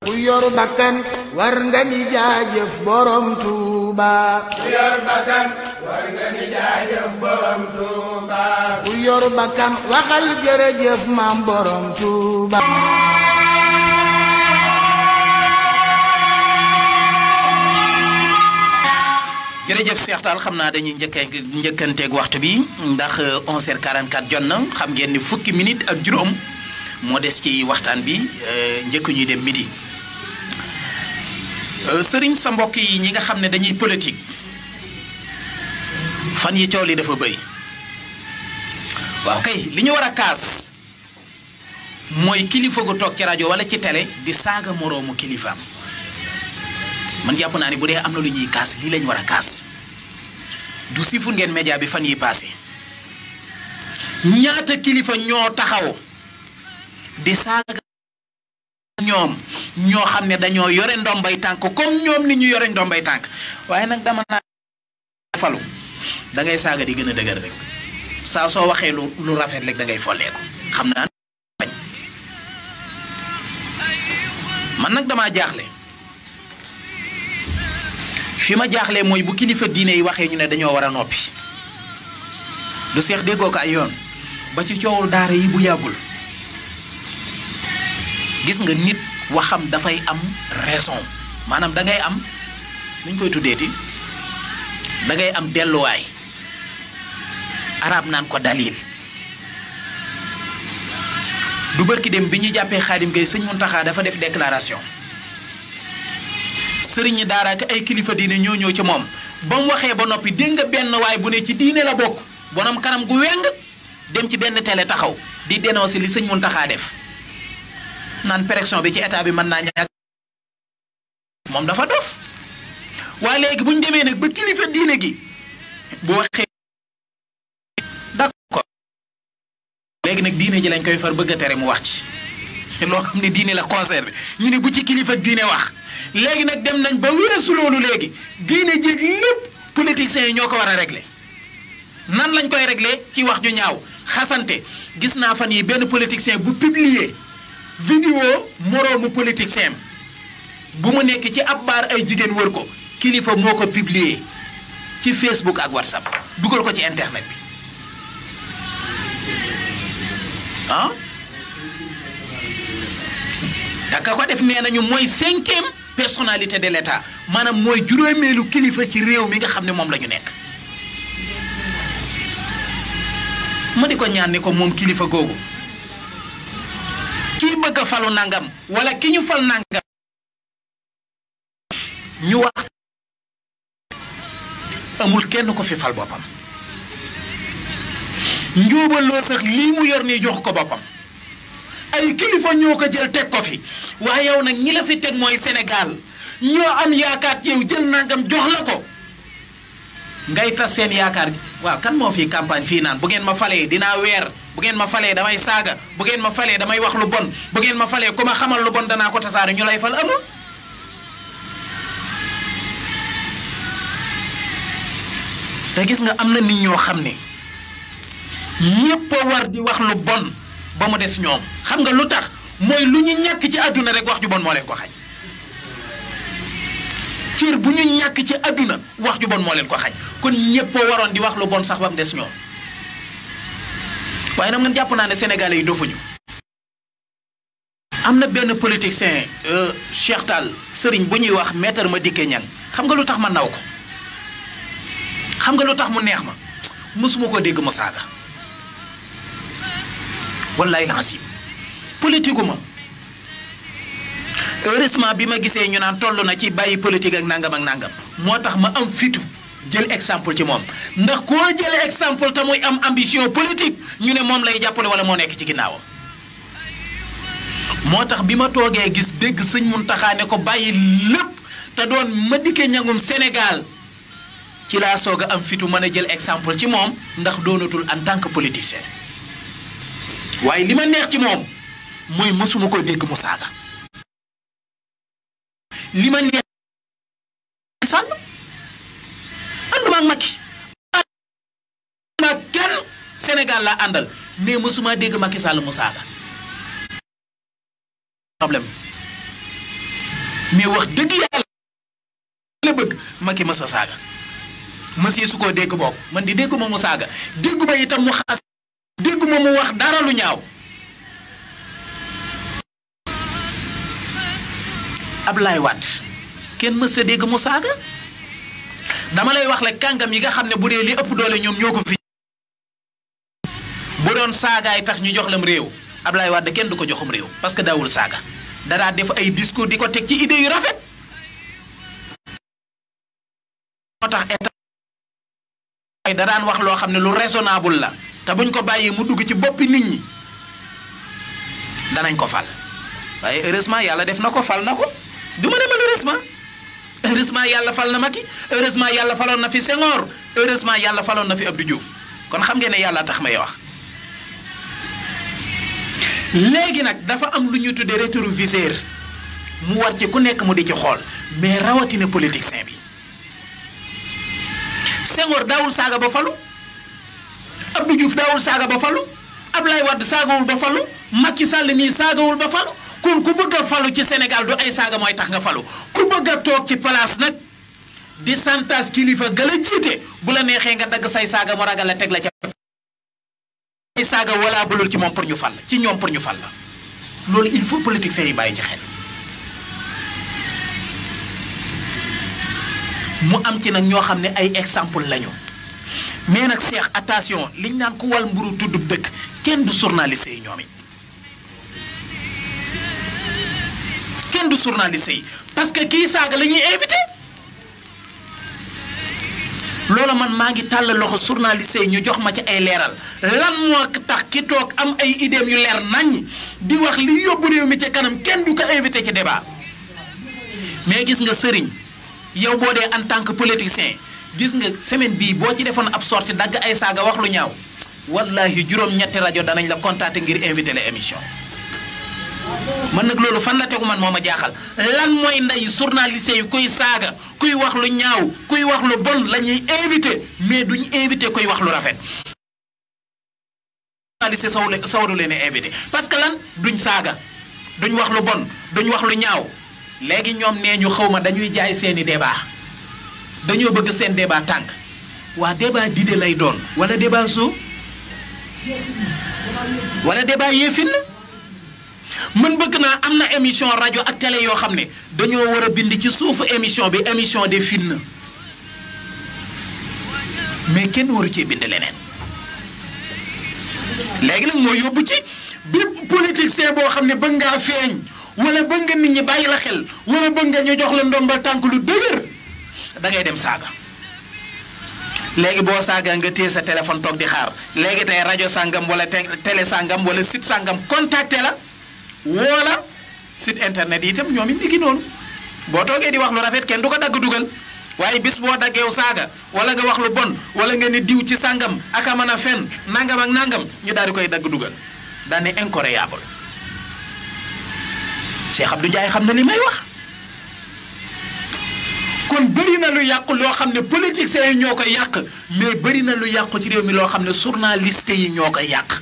ku yor bakkan war nga ni jaajëf borom Tuuba. ku yor bakkan war nga ni jaajëf borom Tuuba. ku yor bakkan waxal jërëjëf maam borom Tuuba. jërëjëf Cheikh Tall xam naa dañuy njëkkanteeg waxtu bi ndax 11h44 jot na xam ngeen ni fukki minute ak juróom moo des ci waxtaan bi njëkk ñuy dem midi sëriñ sa mbokk yi ñi nga xam ne dañuy politique fan yi coow li dafa bëri waaw kay li ñu war a kaas mooy kilifa gu toog ci rajo wala ci télé di saaga moroomu kilifaam. man jàpp naa ni bu dee am na lu ñuy kaas lii lañ war a kaas du sifu ngeen média bi fan yi passé ñaata kilifa ñoo taxaw di saaga ñoom ñoo xam ne dañoo yore ndombay tànk comme ñoom ni ñu yore ndombay tànk waaye nag dama naa falu da ngay saaga di gën a dëgër rek saa soo waxee lu rafet rek da ngay folleeku xam naa man nag damaa jaaxle fi ma jaaxlee mooy bu kilifa diine yi waxee ñu ne dañoo war a noppi lu seex déggoo ko ay yoon ba ci coowul daara yi bu yàggul gis nga nit waxam dafay am raison maanaam da ngay am nuñ koy tuddeeti da ngay am delluwaay arab naan ko dalil du bërki dem bi ñu jàppee Xaadim Gay sëñ Muntaxa dafa def déclaration sëriñ daara ak ay kilifa diine ñoo ñëw ci moom ba mu waxee ba noppi dégg nga benn waay bu ne ci diine la bokk bonam kanam gu weng dem ci benn télé taxaw di dénoncer li sëñ Muntaxa def naan pression bi ci état bi mën naa ñàkk moom dafa dof waa léegi bu ñu demee nag ba kilifa diine gi bu waxee d'accord léegi nag diine ji lañ koy far bëgg a tere mu wax ci loo xam ne diine la concerné ñu ne bu ci kilifa diine wax léegi nag dem nañ ba weesu loolu léegi diine jéeg lépp politiciens yi ñoo ko war a régler nan lañ koy régler ci wax ju ñaaw xasante gis naa fan yi benn politicien bu publier vidéo moroomu politicien bu mu nekk ci ab baar ay jigéen wër ko kilifa moo ko publier ci Facebook ak WhatsApp dugal ko ci internet bi ah daka ko def nee nañu mooy 5e personnalité de l'État maanaam mooy juróomeelu kilifa ci réew mi nga xam ne moom la ñu nekk ma di ko ñaan ni ko moom kilifa googu kii bëgg a falu nangam wala ki ñu fal nangam ñu wax amul kenn ko fi fal boppam njóobaloo sax lii mu yor nii jox ko boppam ay kilifa ñoo ko jël teg ko fi waaye yow nag ñi la fi teg mooy Sénégal ñoo am yaakaar yow jël nangam jox la ko ngay tas seen yaakaar bi waaw kan moo fi campagne fii naan bu ngeen ma falee dinaa weer bu ngeen ma falee damay saaga bu ngeen ma falee damay wax lu bon bu ngeen ma falee ku ma xamal lu bon danaa ko tasaare ñu lay fal amul. te gis nga am na nit ñoo xam ne ñépp a war di wax lu bon ba mu des ñoom xam nga lu tax mooy lu ñu ñàkk ci àdduna rek wax ju bon moo leen ko xañ cër bu ñu ñàkk ci àdduna wax ju bon moo leen ko xañ kon ñépp a waroon di wax lu bon sax ba mu des ñoom waaye nag man jàpp naa ne sénégalais yi dofuñu am na benn politicien Cheikh Tall sëriñ bu ñuy wax maître Madické Niang xam nga lu tax ma naw ko xam nga lu tax mu neex ma mësuma ko dégg mu saaga wallaay lancim politique ma heureusement bi ma gisee ñu naan toll na ci bàyyi politique ak nangam moo tax ma am fitu jël exemple ci moom ndax koo jëlee exemple te muy am ambition politique ñu ne moom lay jàppale wala moo nekk ci ginnaawam moo tax bi ma toogee gis dégg sëñ Muntaxa ne ko bàyyi lépp te doon Madické Niangum Sénégal ci laa soog a am fitu mën a jël exemple ci moom ndax doonatul en tant que politicien waaye li ma neex ci moom mooy mësuma ko dégg mu saaga li ma neex Sall ànduma ak Macky ànduma ak kenn Sénégal laa àndal mais mësuma dégg Macky Sall mu saaga problème mais wax dëgg yàlla la bëgg Macky mës a saaga monsieur su ko dégg boobu man di dégguma mu saaga dégguma itam mu xas dégguma mu wax dara lu ñaaw Ablaye Wade kenn mës a dégg mu saaga dama lay wax la kàngam yi nga xam ne bu dee li ëpp doole ñoom ñoo ko fi bu doon saagaay tax ñu jox lam réew Ablaye Wade kenn du ko joxum réew parce que daawul saaga daraa def ay discours di ko teg ci idée yu rafet moo tax état ay da daan wax loo xam ne lu raisonnable la te buñ ko bàyyee mu dugg ci boppi nit ñi danañ ko fal waaye heureusement yàlla def na ko fal na ko du ma ne heureusement yàlla fal na Macky heureusement yàlla faloon na fi Senghor heureusement yàlla faloon na fi Abdou Diouf kon xam ngeen ne yàlla tax may wax léegi nag dafa am lu ñu tuddee rétroviseur mu war ci ku nekk mu di ci xool mais rawatina politicien bi Senghor daawul saaga ba falu Abdou Diouf daawul saaga ba falu Ablaye Wade saagawul ba falu Macky Sall nii saagawul ba falu kon ku bëgg a falu ci Sénégal du ay saaga mooy tax nga falu ku bëgg a toog ci place nag di santas kilifa gala jiite bu la neexee nga dagg say saaga mu ragal la teg la ca ay saaga wala bulul ci moom pour ñu fal ci ñoom pour ñu fal la loolu il faut politiciens yi bàyyi ci xel mu am ci nag ñoo xam ne ay exemple lañu mais nag seex attention liñ naan ku wal mburu tuddub dëkk kenn du journaliste yi ñoom it kenn du journaliste yi parce que kii saaga la ñuy invité loolu man maa ngi tàll loxo journaliste yi ñu jox ma ci ay leeral lan moo tax ki toog am ay idéem yu leer naññ di wax li yóbbu réew mi ci kanam kenn du ko invité ci débat mais gis nga sëriñ yow boo dee en tant que politicien gis nga semaine bii boo ci defoon ab sortie dagg ay saaga wax lu ñaaw wallahi juróom-ñetti rajo danañ la contacter ngir invité la émission man nag loolu fan la tegu man moo ma jaaxal lan mooy ndey journaliste yi kuy saaga kuy wax lu ñaaw kuy wax lu bon la ñuy invité mais duñ invité kuy wax lu rafet journaliste sawaru leen invité parce que lan duñ saaga duñ wax lu bon duñ wax lu ñaaw léegi ñoom nee ñu xaw ma dañuy jaay seeni débat dañoo bëgg seen débat tànk waa débat d'idée lay doon wala débat soo wala débat yeefin man bëgg naa am na émission rajo ak télé yoo xam ne dañoo war a bind ci suufu émission bi émission de fin mais kenn waru cee bind leneen léegi nag moo yóbbu ci bépp politicien boo xam ne bëgg ngaa feeñ wala bëgg nga nit ñi bàyyi la xel wala bëgg nga ñu jox la ndombal tànk lu dëgër da ngay dem saaga léegi boo saaga nga téye sa téléphone toog di xaar léegi tey rajo sàngam wala télé sàngam wala site sàngam contacté la wala site internet yi itam ñoom it ngi noonu boo toogee di wax lu rafet kenn du ko dagg dugal waaye bis boo daggeew saaga wala nga wax lu bon wala nga ne diw ci sàngam ak a mën a fen nangam ak nangam ñu daal di koy dagg dugal daane incroyable Cheikh Abdou Ndiaye xam na li may wax kon bëri na lu yàqu loo xam ne politiciens yi ñoo koy yàq mais bëri na lu yàqu ci réew mi loo xam ne journaliste yi ñoo koy yàq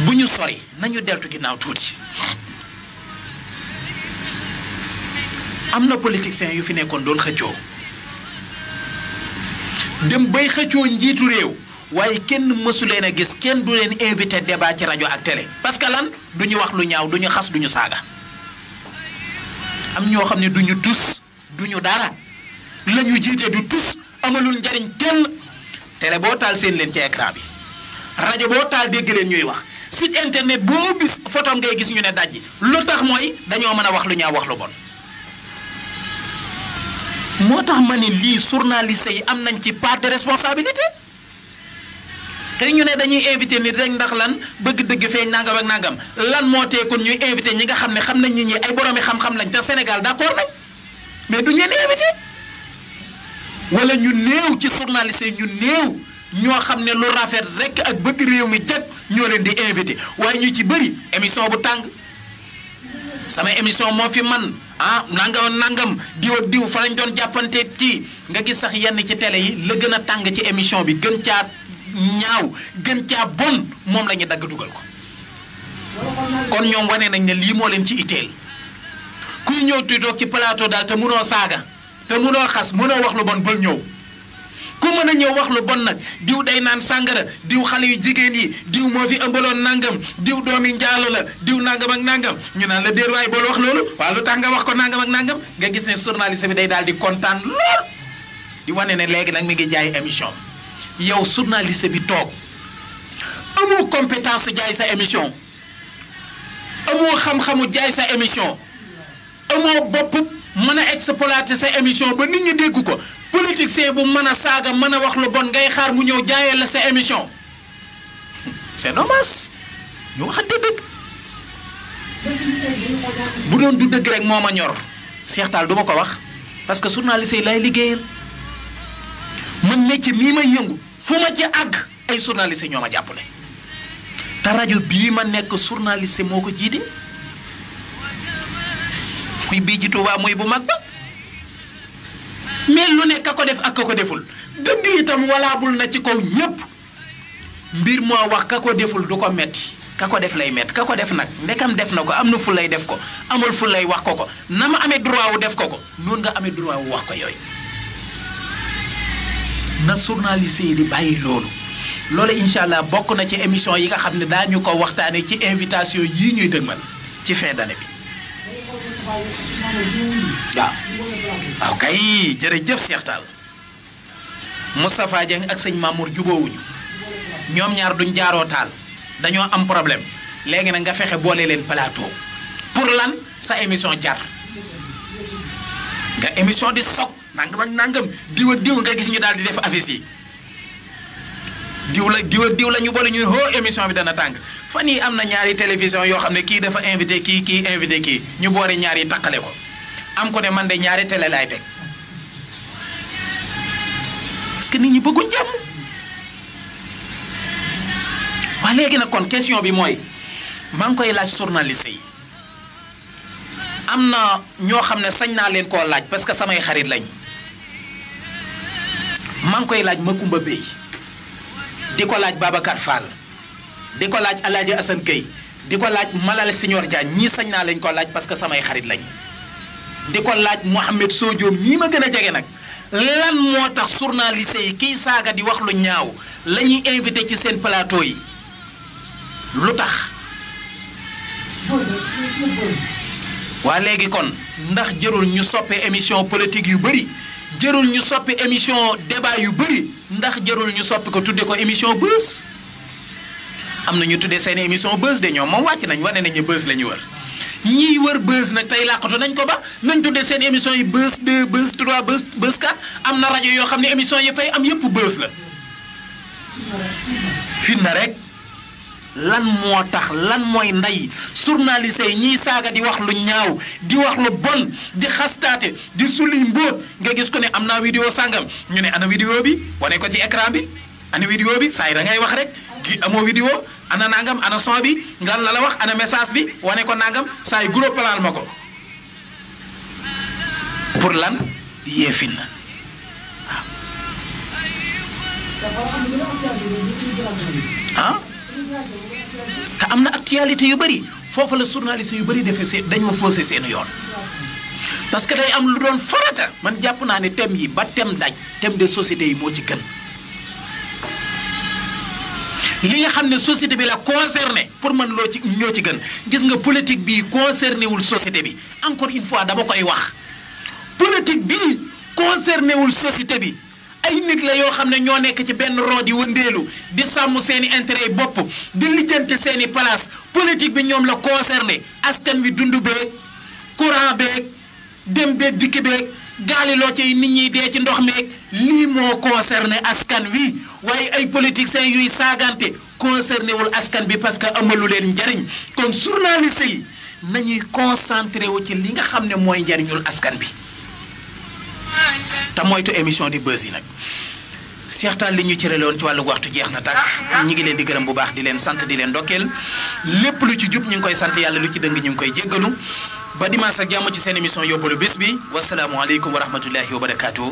bu ñu sori nañu deltu ginnaaw tuuti am na politiciens yu fi nekkoon doon xëccoo dem bay xëccoo njiitu réew waaye kenn mësu leen a gis kenn du leen invité débat ci rajo ak télé parce que lan du ñu wax lu ñaaw du ñu xas du ñu saaga am ñoo xam ne du ñu tus du ñu dara la ñu jiite du tus amalul njariñ kenn télé boo taal seen leen ci écran bi rajo boo taal dégg leen ñuy wax site internet boo bis photo ngay gis ñu ne dajji lu tax mooy dañoo mën a wax lu ñaaw wax lu bon moo tax ma ne lii journaliste yi am nañ ci part de responsabilité te ñu ne dañuy invité nit rek ndax lan bëgg dëgg feeñ nangam ak nangam lan moo tee kon ñuy invité ñi nga xam ne xam nañ nit ñi ay boroomi xam-xam lañ te Sénégal d'accord nañ mais duñ leen invité wala ñu néew ci journaliste yi ñu néew ñoo xam ne lu rafet rek ak bëgg réew mi jag ñoo leen di invité waaye ñu ci bëri émission bu tàng sama émission moo fi man nangam diw ak diw fa lañ doon jàppante ci nga gis sax yenn ci télé yi la gën a tàng ci émission bi gën caa ñaaw gën caa bon moom la ñu dagg dugal ko kon ñoom wane nañ ne lii moo leen ci itteel kuy ñëw tuy toog ci plateau daal te munoo saaga te munoo xas munoo wax lu bon bul ñëw ku mën a ñëw wax lu bon nag diw day naan sàngara diw xale yu jigéen yi diw moo fi ëmbaloon nangam diw doomi njaalo la diw nangam ak nangam ñu naan la déet waaye bool wax loolu waaw lu tax nga wax ko nangam ak nangam nga gis ne journaliste bi day daal di kontaan lool di wane ne léegi nag mi ngi jaay émission yow journaliste bi toog amoo compétence jaay sa émission amoo xam-xamu jaay sa émission amoo bopp mën a exploiter sa émission ba nit ñi dégg ko politicien bu mën a saaga mën a wax lu bon ngay xaar mu ñëw jaayee la sa émission c'est dommage ñu waxante dëgg bu doon du dëgg rek moo ma ñor Cheikh Tall du ma ko wax parce que journaliste yi lay liggéeyal man métier mii may yëngu fu ma ci àgg ay journaliste ñoo ma jàppale te rajo bii ma nekk journaliste moo ko jiite muy bii ci Touba muy bu mag ba mais lu ne ka ko def ak ka ko deful dëgg itam walaabul na ci kaw ñépp mbir moo wax ka ko deful du ko metti ka ko def lay metti ka ko def nag ndekam def na ko am na fu lay def ko amul fu lay wax ko na ma amee droit wu def ko noonu nga amee droit wu wax ko yooyu na journaliste yi di bàyyi loolu incha allah bokk na ci émission yi nga xam ne daañu ko waxtaanee ci invitation yii ñuy dëgmal ci fin d'année bi waaw kay jërëjëf Cheikh Tall Moustapha Dieng ak sëñ Mamour jubóowuñu ñoom ñaar duñ jaaroo taal dañoo am problème léegi nag nga fexe boole leen plateau pour lan sa émission jar nga émission di soog nangam ak nangam diw ak diw nga gis ñu daal di def affiche yi diw la ñu boole ñuy hoo émission bi dana tàng fan yi am na ñaari télévision yoo xam ne kii dafa invité kii invité kii ñu boore ñaar yi taqale ko am ko ne man de ñaari télé laay teg parce que nit ñi bëgguñ jàmm waa léegi nag kon question bi mooy maa ngi koy laaj journaliste yi am na ñoo xam ne sañ naa leen koo laaj parce que samay xarit lañ maa ngi koy laaj Makumba Bey di ko laaj Babacar Fall di ko laaj Alaaji Assane Gueye di ko laaj Malal Signor Diagne ñii sañ naa lañ ko laaj parce que samay xarit lañ di ko laaj Mouhamed Sodio ñii ma gën a jege nag lan moo tax journaliste yi kiy saaga di wax lu ñaaw la ñuy invité ci seen plateau yi lu tax waa léegi kon ndax jërul ñu soppe émission politique yu bëri jërul ñu soppi émission débat yu bëri ndax jërul ñu soppi ko tudde ko émission buzz am na ñu tuddee seen émission buzz de ñoom moom wàcc nañ wane nañ ne buzz la ñu wër ñiy wër buzz nag tey làqatu nañ ko ba nañ tuddee seen émission yi buzz 2 buzz 3 buzz 4 am na rajo yoo xam ne émission yi fay am yëpp buzz la fi na rek lan moo tax lan mooy ndey journaliste yi ñiy saaga di wax lu ñaaw di wax lu bon di xastaate di sulli mbóot nga gis ko ne am naa vidéo sàngam ñu ne ana vidéo bi wane ko ci écran bi ana vidéo bi saa yi da ngay wax rek gi amoo vidéo ana nangam ana son bi ngan la wax ana message bi wane ko nangam saa yi gros plan ma ko pour lan yeefin na waaw te am na actualité yu bëri foofu la journaliste yu bëri defee seen dañ ma faussé seen yoon parce que day am lu doon farata man jàpp naa ne thème yi ba thème daj thème de société yi moo ci gën li nga xam ne société bi la concerné pour man loo ci ñoo ci gën gis nga politique bi concerné wul société bi encore une fois dama koy wax politique bi concerné wul société bi ay nit la yoo xam ne ñoo nekk ci benn roo di wëndeelu di sàmm seeni intérêt yi bopp di lijjanti seeni place politique bi ñoom la concerné askan wi dund beeg courant beeg dem beeg dikki beeg gaaliloo ci nit ñi dee ci ndox meeg lii moo concerné askan wi waaye ay politiciens yuy saagante concerné wul askan bi parce que amalu leen njariñ kon journaliste yi nañuy concentré wu ci li nga xam ne mooy njariñul askan bi te moytu émission di buzz yi nag Cheikh Tall li ñu cëraloon ci wàllu waxtu jeex na tàkk ñi ngi leen di gërëm bu baax di leen sant di leen ndokkeel lépp lu ci jub ñu ngi koy sant yàlla lu ci dëng ñu ngi koy jéggalu ba dimanche ak jàmm ci seen émission yóbbalu bés bi wasalaamualeykum wa rahmatullahi wa barakaatu.